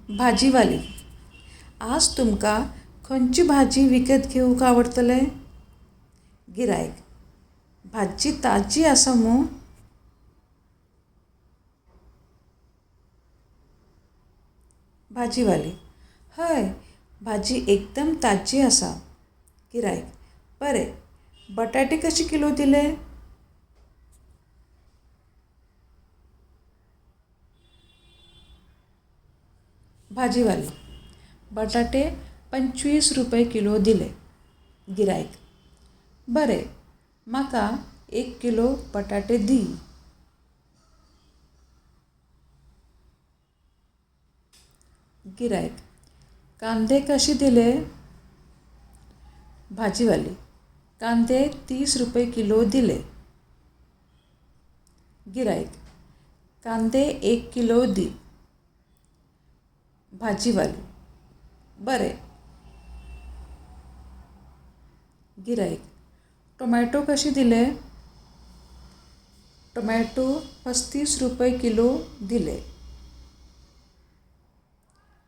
भाजीवाली, आज तुमकां खंयची भाजी विकत घेवंक आवडटले? गिरायक, भाजी ताजी आसा मू? भाजीवाली, हय, भाजी एकदम ताजी आसा. गिरायक, बरें, बटाटे कशे किलो दिले? भाजीवाली, बटाटे 25 रुपये किलो दिले. गिरायक, बरें, म्हाका 1 किलो बटाटे दी. गिरायक, कांदे कशे दिले? भाजीवाली, कांदे 30 रुपये किलो दिले. गिरायक, कांदे 1 किलो दी. भाजीवाली, बरें. गिरायक, टोमॅटो कशे दिले? टोमॅटो 35 रुपये किलो दिले.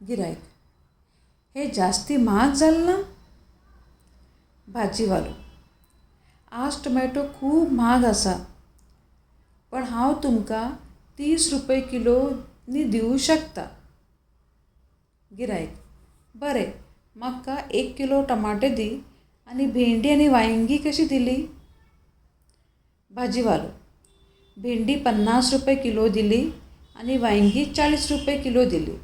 गिरायक, हे जास्ती महाग जालें ना? भाजीवालो, आज टोमॅटो खूब महाग आसा, पण हांव तुमकां 30 रुपये किलोनी दिवूं शकता. गिरायक, बरें, म्हाका 1 किलो टमाटे दी आनी भेंडी आनी वांयगी कशी दिली? भाजीवालो, भेंडी 50 रुपये किलो दिली आनी वांयगी 40 रुपये किलो दिली.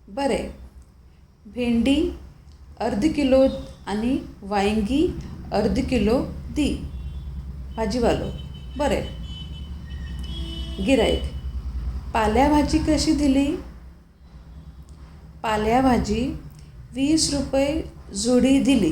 बरें, भेंडी अर्द किलो आनी वांयगी अर्द किलो दी. भाजीवालो, बरें. गिरायक, पाल्या भाजी कशी दिली? पाल्या भाजी 20 रुपये जुडी दिली.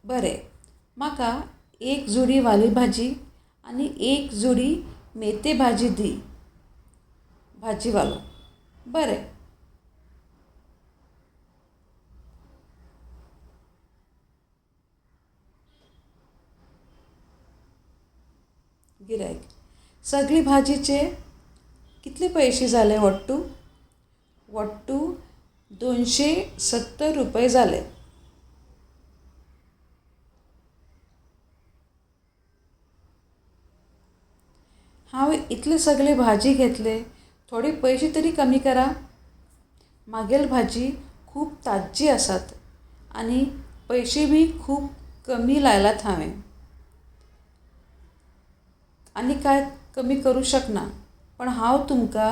बरें, म्हाका 1 जुडी वाली भाजी आनी 1 जुडी मेथये भाजी दी. भाजीवालो, बरें. गिरायक, सगळी भाजीचे कितले पयशे जाले वट्टू? वट्टू 270 रुपये जाले. हांव इतले सगळे भाजी घेतले, थोडे पयशे तरी कमी करा. म्हागेल भाजी खूब ताज्जी आसात आनी पयशे बी खूब कमी लायलात हांवें. आनी कांय कमी करूं शकना, पण हांव तुमकां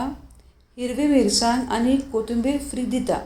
हिरवी मिरसांग आनी कोथुंबीर फ्री दिता.